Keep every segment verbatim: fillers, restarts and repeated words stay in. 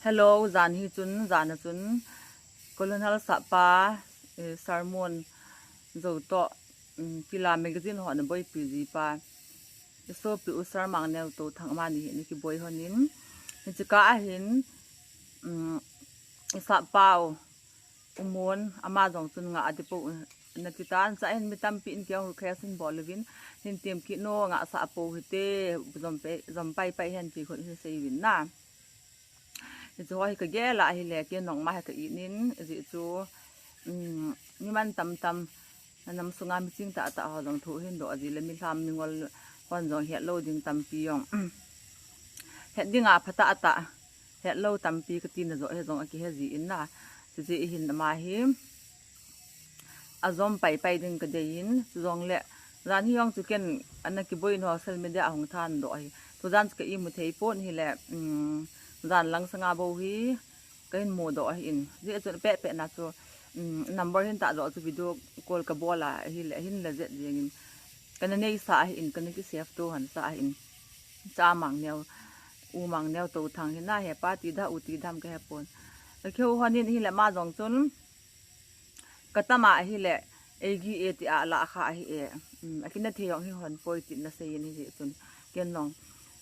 Hello, jan hi chun, jan a chun Colonel sahpa, eh, sermon jou toh, um, Pila magazine ho ana boipi jipa, i sopi u Sir Mangneo Touthang amani hi ana kiboi lhonin, hiche kah a hin, um, i sahpa u, u Mon, ama jong chun ngah a dipou nati tan, chua hin mi tampi in kei jong request hin bol uvin, hin tem kit no, ngah sah pou hite, jom pai, jom pai pai hen ti khun hin sei uvin na. Hichu ho hi ka gel a ahile, kei nong ma hi ka it in, ajeh chu, um, mi man tam tam, nam sunga mi ching tah tah ho jong thu hin doh ji le, mi lham mi ngol hon jong het lou ding tampi jong, het dinga phatah tah, het lou tampi ka tina joh hi jong a kihe ji in na, chuche hin ama hi, a jom pai pai ding ka dei in, chujongle, jan hi jong chu ken ana kiboi in social media a hung than doh ahi. Tujan chu ka imu thei pon hile, um, jan lang sanga bou hi ka hin mu doh ahi in. Jeh chun peh peh na chu, um, number hin tah joh chu video call ka bol a, ahile, ahin la jet jeng in. Kana neisa ahi in, kana ki save to han sa ahi in. Cha Mangneo, u Mangneo Touthang hi na he pa ti da, u ti dam ka he pon. Ka keu hon in hile ama jong chun, ka tam a ahile, eigi e ti a la kha ahi e. Um, akina thei jong hi hon poi ti na sei in hijeh chun. Ken nong.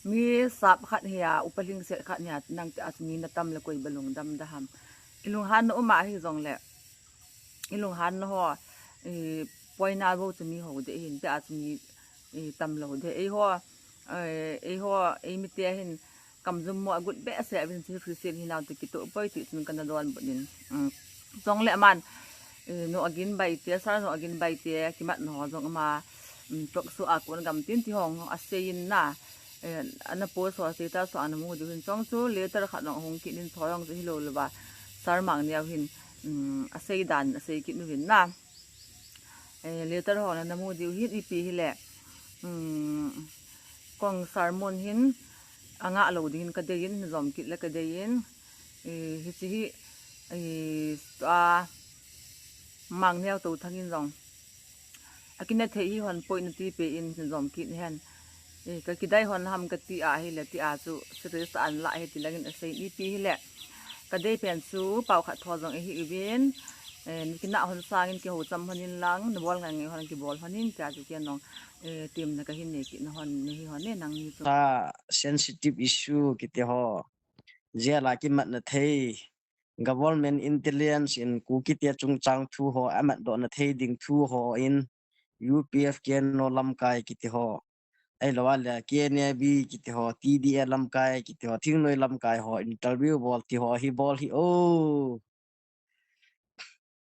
Mi sap khat hi a, upa lhingset khat hi a, nang ti a chu mi na tam le koi ba lungdam da ham. I lunghan na um a hi jongle, i lunghan na ho, i poina bou chu mi ho de hin, ti a chu mi, i tam lou de. Eiho, eh, eiho, ei mite hin, kam jum mo a gut behseh uvin chu Christian hinau ti kitoh poi ti chun kana donbut in. Um, jongle aman, eh, Noagin Baite, Sir Noagin Baite, kimat na ho jong ama, um, talk show a kon gam tin ti ho asei in na, eh, ana post ho status ho ana mu diu hin chong chu letter khat jong hung kit in chu jong chu hilou lou va, Sir Mangneo hin, um, asei dan asei kit nu hin na. Eh, letter ho na na mu diu hin ipi hile, um, kong sermon hin, angah lou ding hin ka dei in, jom kit le ka dei in, eh, hiche hi, eh, a, Mangneo Touthang in jong, akina thei hi hon poi nati peh in, jom kit hen. Eh, ka kidai hon ham ka ti a hile, ti a chu serious an la hi ti lang in asei in ipi hile, ka dei pen chu pao khat tho jong ahi uvin, eh, na kinah hon sang in kihou cham hon in lang, na bol ngai ngai hon kibol hon in, ti a chu ken nong, eh, temna ka hin nei kit na hon, na hi hon e nang ni chu. Sa sensitive issue kiti ho, jail a kimat na thei, government intelligence in Kuki te chungchang thu ho amat doh na thei ding thu ho in U P F K N O lamkai kiti ho, ahilou a le K N A B kiti ho, T D A lamkai kiti ho, thingnoi lamkai ho interview bol ti ho hi bol hi o.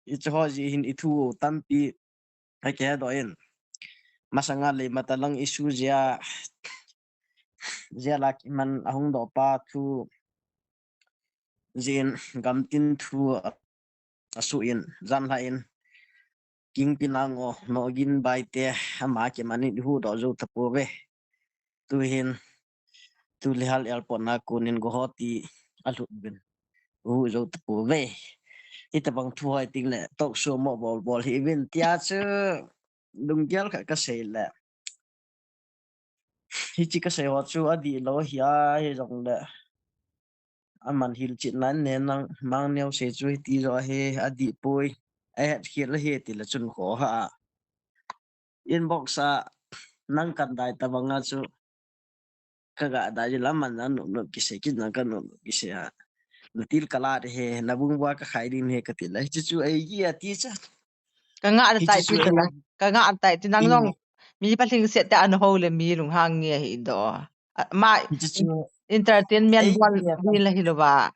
Hiche ho jeh hin i thu tampi akihe doh in. Masanga lei mata lang issue jeh a, jail a kiman ahung doh pa thu jeh in gamtin thu a, asuh in, janhi in, Kingpin a ngo, Noagin Baite, ama kiman in i hu doh jou tapouve. Tu hin, tu Lehal airport na kon in Guwahati alut uvin. U hu jou tapouve. Hitabang thu hoi ting le, talk show mo bol bol hi uvin. Ti a chu, lunggel khat ka sei le. Hiche ka sei ho chu adih lou hi a, hijongle. Aman hilchetna nei nang Mangneo sei chu hiti jo hi adih poi. Ahet khel ahi ti le chun kho ha. Inbox a nang kan dai tabang a chu ka ga dai ji lam man nang nop nop kisei kit nang ka nop nop kisei ha. Na til ka la de he, na bung bua ka khai ding he ka ti le. Hiche chu eigi a ti cha. Ka ngah tai ti la. Ka ngah tai ti nang jong. Mi pa lhingset te ana ho le mi lunghang nge hi doh. A, ma entertainment bol mi la hilou va.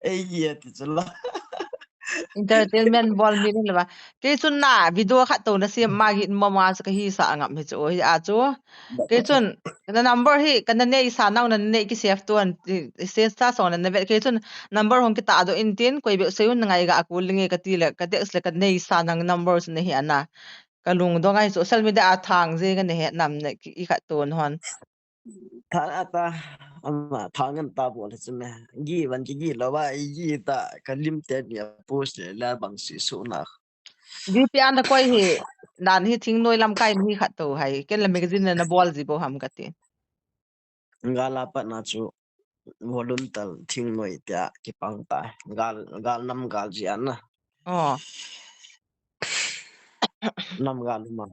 Eigi a ti chu la. Entertainment bol mi la hilou va. Kei chun na video khat tou na sem ma gin mo ma chu ka hisa ngam hi chu hi a chu. Kei chun, kana number hi, kana neisa nang na nei ki save to an, save sa song na na vet. Kei chun, number hung kitah doh in tin, koi beh sei un na ngai ga a kul nge ka ti le, ka text le ka neisa nang number chu na hi ana. Ka lungdong ahi chu, social media a thang jeng a na he nam na ki, i khat ton hon. Thang ata, ama thang an ta bol chu me. Gi van ki gi lo va, i gi ta, ka lim te ni a post le la bang si su na. G P ana koi hi, dan hi thingnoi lamkai mi khat to hai. Ken la magazine na bol ji bo ham ka ti. Nga la pat na chu. Volume tal thingnoi tia kipang ta. Gal, gal nam gal ji ana. Oh. Nam gal ma.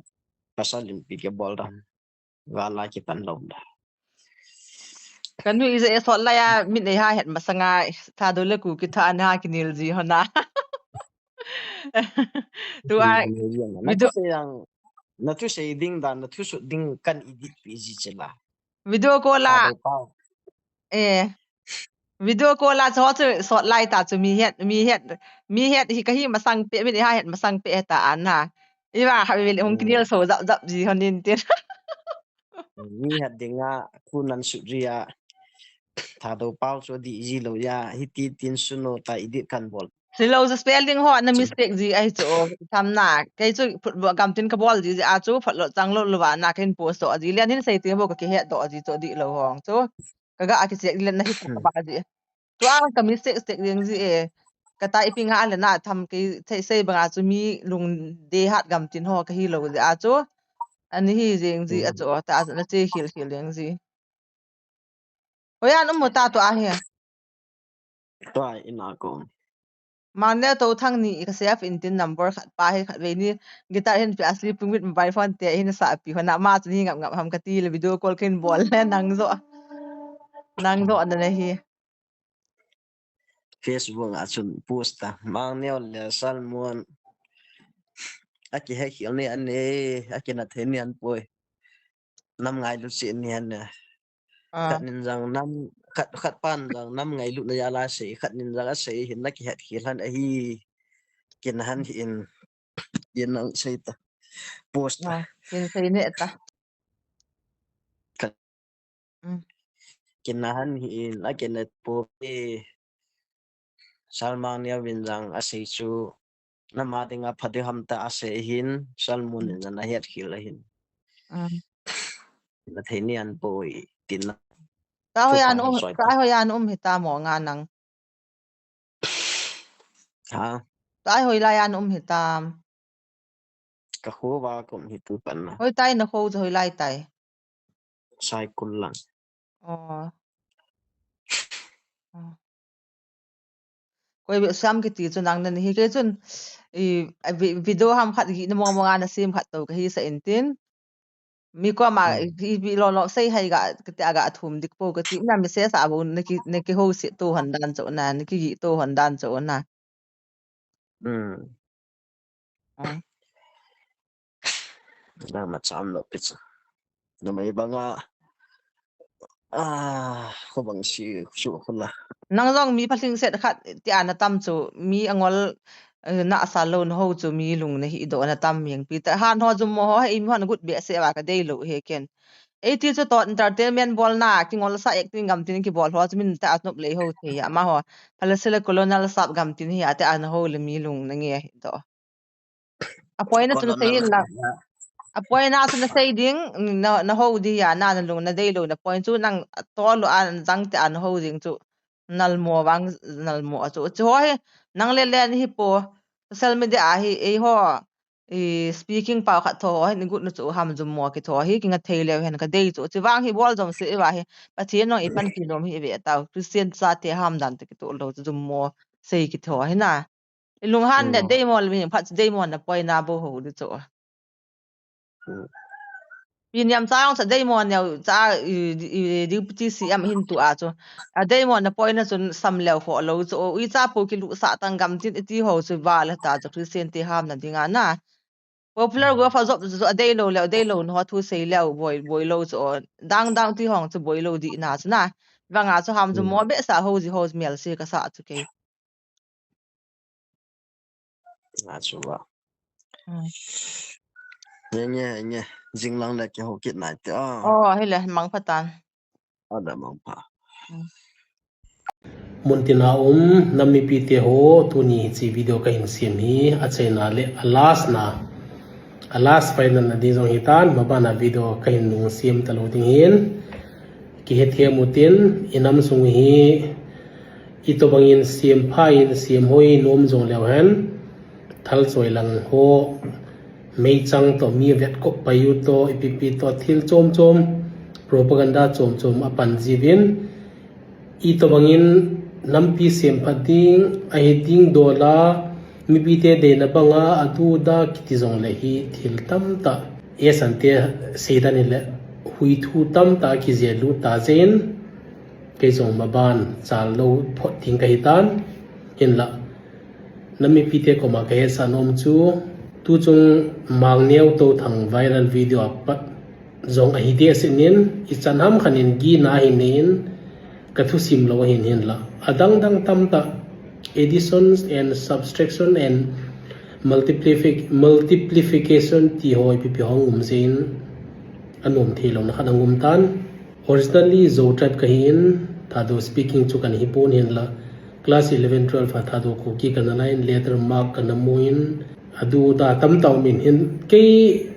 Pasal limpi ke bol dam. Gal la kipan lom da. Kanu ija e sot la ya min ei ha het masanga Thadou le Kuki tha ana kinel ji hona. Tu ai. Video. Na tu sei ding dan, na thu sut ding kan edit pi ji chela. Video call a. Eh. Video call a cho chu sot lai ta chu mi het, mi het, mi het hi kahi masang pe, mi ha het masang pe ta ana. Iva ha vil hung kinel so jap jap ji hon in tin. Mi het dinga khu nan sut ria. Thadou pau chu di ji lo ya, hiti tin suno ta edit kan bol. Silo sa spelling ho na mistake ji ai chu. Tham na, kei chu football gam tin ka bol ji ji a chu, phot lo chang lo lo va na ken post do ji lian hin sei ti bo ka ki het do ji chu di lo hong chu. Kaga a kicheck le na hi ka ba ji. Tua ka mistake stek ding ji e. Ka typing a le na tham kei thei sei banga chu mi lungde hat gam tin ho kahi lo ji a chu. Ani hi jing ji a chu ta na che khil khil ding ji. Hoiya na um ta tua hi. Tua ina ko. Mangneo Touthang ni ka save in tin number khat pa hi khat vei ni guitar hin pi asli pung mit mobile phone te hin sa pi hona ma chu ni ngap ngap ham ka ti le video call kin bol le nang jo. Nang jo na na hi. Facebook a chun post ta. Mangneo le Salmon. Aki he khil ni an ne, aki na the ni an poi. Nam ngailu si ni an ne. Ah. Khat nin jang nam, khat, khat pan jang nam ngailu na ya la sei, khat nin jang a sei hin na ki het khil han ahi. Kin han hi in, yin nang sei ta. Post ta. Ah, kin sei ne ta. Khat. Mm. Kin na han hi in, a kin et po e. Salmang nia vin jang a sei chu. Nama dinga pha ding ham ta a sei hin, Salmon in jang a het khil a hin. Mm. Na thei ni an poi, tin na. Ta hoi an um, ta hoi an um hi ta mo nga nang. Ha? Tai hoi lai an um hi tam. Ka kho va kum hi tu pan na. Hoi tai na kho hoi lai tai. Sai kul lang. Oh. Oh. Koi be sam kiti chu nang na ni hi ke chun i, a vi-, video ham khat gi na mo mo nga na sim khat to ka hi sa in tin. Mi ko ma, mm, ipi lo lo sei hai ga, kati aga thum dik po kati na mi se sa bo na ki, na ki ho si to han dan cho na, na ki gi to han dan cho na. Mm. Ah. Na ma cham lo pi cha. Na mai banga. Ah, ko bang si su ko la. Nang jong mi phaling set khat ti ana tam chu mi angol, eh, na sa lo na ho chu mi lung na hi do na tam miang pi ta. Han ho jum mo ho, i mi hon gut be se wa ka dei lo he ken. Ei ti chu to entertainment bol na, ki ngol sa acting gam tin ki bol ho chu min ta a nop lei ho thei a ma ho. Phala sele colonel sap gam tin hi a te ana ho le mi lung na nge hi do. A point na chu na sei in la. A point na chu na sei ding, na, na ho di ya, na, na lung na dei lo na point chu nang to lo an jang te an ho ding chu. Nal mo vang, nal mo chu. Chu ho hi, nang le le ni hi po. Social media a hi, ei ho. I speaking pau khat tho ho hi, ni gut na chu ham jum mo ki tho hi, ki nga thei le hen ka dei chu. Chu vang hi bol jom se i va hi. Pathian nong i pan ki lom hi ve tau. Christian sa te ham dan te ki to lo chu jum mo sei ki tho hi na. I lunghan ne, mm, dei mo le mi phat dei mo na poi na bo ho di chu. Mm. Pi niam cha ong cha dei mo ne cha i, i, i, deputy C M hin tu a chu. A dei mo na poi na chun sam leo kho lo chu. I cha po ki lu sa tang gam tin i ti ho chu va le ta chu Christian te ham na ding a na. Popular, mm, go fa jop chu a dei lo le, a dei lo na ho thu sei leo boi, boi lo chu. Dang dang ti hong chu boi lo di na chu na. Vang a chu ham chu, mm, mo be sa ho ji ho mel se ka sa chu kei. A chu va. Hmm. Nge, nge, nge. Jinglang le kiho kit nai te a. Oh, hi le, mang pha tan. A da mang pha. Hmm. Muntina um, nam mipi te ho, tuni hiche video kahin sem hi, achaina le, a last na. A last final na ding jong hi tan, ma bana video kahin nung sem ta lo ding hin. Kihethem u tin, i nam sung hi, i to bangin sem pha in, sem hoi nom jong leu hen, thal choi lang ho, meichang to mi vet kop pai u to, ipi pi to, thil chom chom, propaganda chom chom a pan jiuvin, Itobangin nampi semphat ding, ahi ding dola, mipite deina banga, adu ada kiti jongle hi thil tamtah. Esan te seidan hile, huithu tamtah kijelu ta jeh in, kei jong maban chal lou phot ding kahitan, hinla. Na mipite koma kahetsah nom chu, tuchung Mangneo Touthang viral video apat jong ahi deh sinin, ichan ham khanin gihna ahi neiyin, kathusim lou ahin hinla. Adang dang tamtah, additions and subtraction and multiplifi-, multiplication ti ho ipi pi hung um jeh in, anom thei louna khat ahung um tan. Originally Zo tribe kahin, Thadou speaking chu kana hipon hinla. Class eleven, twelve a Thadou Kuki kana lain, letter mark kana muin, adu ada tamtah umin hin. Kei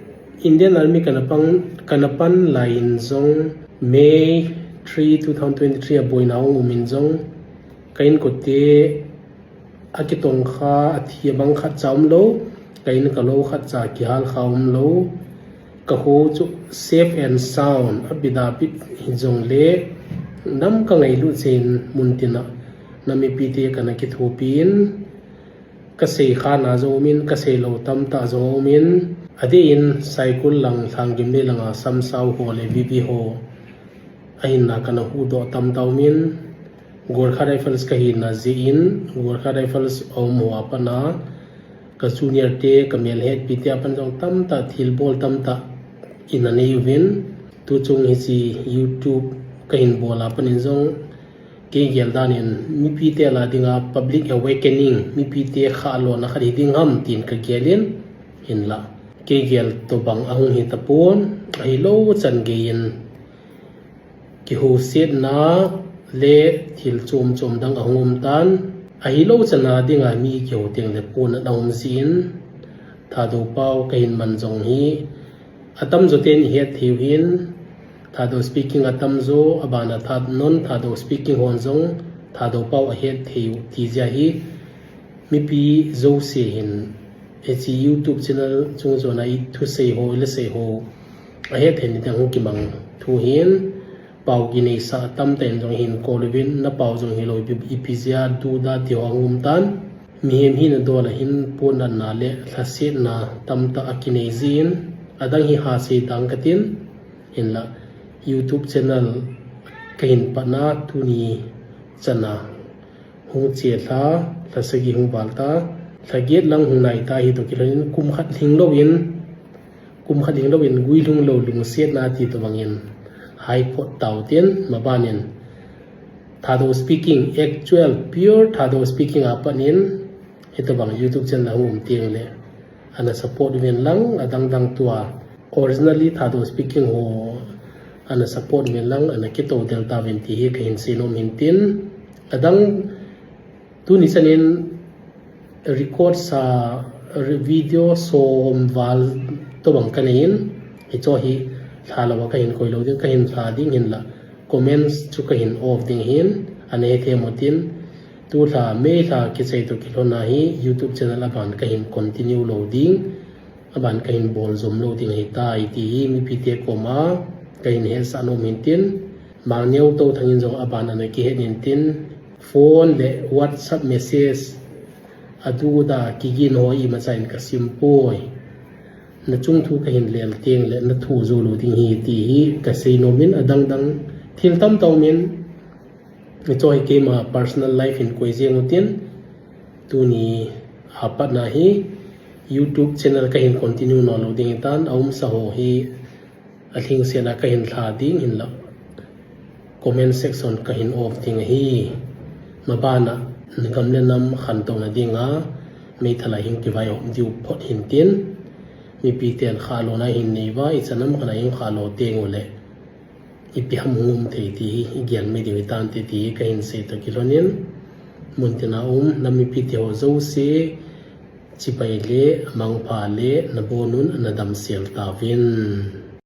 Indian Army kana pang, kana pan laiyin jong May three, two thousand twenty-three a boina hung umin jong, ka inkote akitong kha, athi abang khatcha umlou, ka in ka lou khatcha kihal kha umlou. Ka ho chu safe and sound, abit abit hijongle, nam ka ngailut jeh in muntina, na mipite kana kithopin, kasei khana jong umin, kasei lou tamtah jong umin, adeh in Saikul lang, Lhanggimnei langa Samsao ho le V V ho ahinna kana huhdoh tamtah umin, Gorkha Rifles kahina jeh in, Gorkha Rifles aum ho apatna, ka junior te, ka melhetpi te apat jong tamtah, thilbol tamtah ina nei uvin, tuchung hiche YouTube kahin bol apat in jong, kei gel dan in, mipite lah dinga public awakening, mipite khahlona khat hi ding ham tin ka gel in, hinla. Kei gel tobang ahung hi tapon, ahilou chan gei in, kihosetna le thil chom chom dang ahung um tan, ahilou chan a dinga mi kiho tengle pona dang um jeh in, Thadou pao kahin man jong hi, atamjo ten ihet thei u hin, Thadou speaking atamjo, abana Thad-, non Thadou speaking hon jong, Thadou pao ahet thei u ti jeh hi, mipi jouse hin, hiche YouTube channel chung chona ithusei ho, ilasei ho, ahet thei ni ding hung kimang thu hin, pao kineisah tamtah in jong hin call uvin, na pao jong hilou ipi, ipi jeh a adu ada ti ho ahung um tan. Mihem hina dol a hin pon natna le lhasetna tamtah akinei jeh in, adang hi hasei dang katin, hinla YouTube channel kahin patna tuni chana hung che lha, lha sagi hung val ta, lha get lang hung nai ta, hitoh kilhonin kum khat lhing louvin, kum khat lhing louvin guilhung lou lungsetna ti tobangin hai phot tau tin, maban in Thadou speaking, actual pure Thadou speaking apat in, hitobang YouTube channel ahung um tengle, ana support uvin lang, adang dang tua originally Thadou speaking ho ana support uvin lang, ana kitou del tauvin ti hi kahin seinom in tin, adang tuni chanin record sa, re-, video som val tobang kanei in, hicho hi lha louva kahin koi lou ding, kahin lha ding hinla, comments chu kahin off ding hin, ana hethem utin, tulha May lha kichai toh kilhona hi YouTube channel aban kahin continue lou ding, aban kahin bol jom lou ding ahitai ti hi mipite koma kahin hetsah nom in tin, Mangneo Touthang in jong aban ana kihet in tin, phone le WhatsApp message adu ada kigin ho imacha in kasim poi. Nachung thu kahin lel tengle nathu jou lou ding ahi ti hi kasei nom in, adang dang thil tamtah um in, hicho hi keima personal life in koi jeng utin, tuni apatna hi YouTube channel kahin continue nom lou ding ahitan, aumsa ho hi alhingsetna kahin lha ding hinla, comment section kahin off ding ahi. Mabana gam le nam khantouna dinga meithal a hin kivai hom diu phot hin tin, mipiten khahlona hin neiuva, ichan ham khat a hin khahlo tengule ipi ham hung um thei ti hi igel mai diu hitante ti hi kahin sei toh kilhonin, muntina um nam mipite ho jouse chibai le mangpha le nabonun nadamsel tauvin.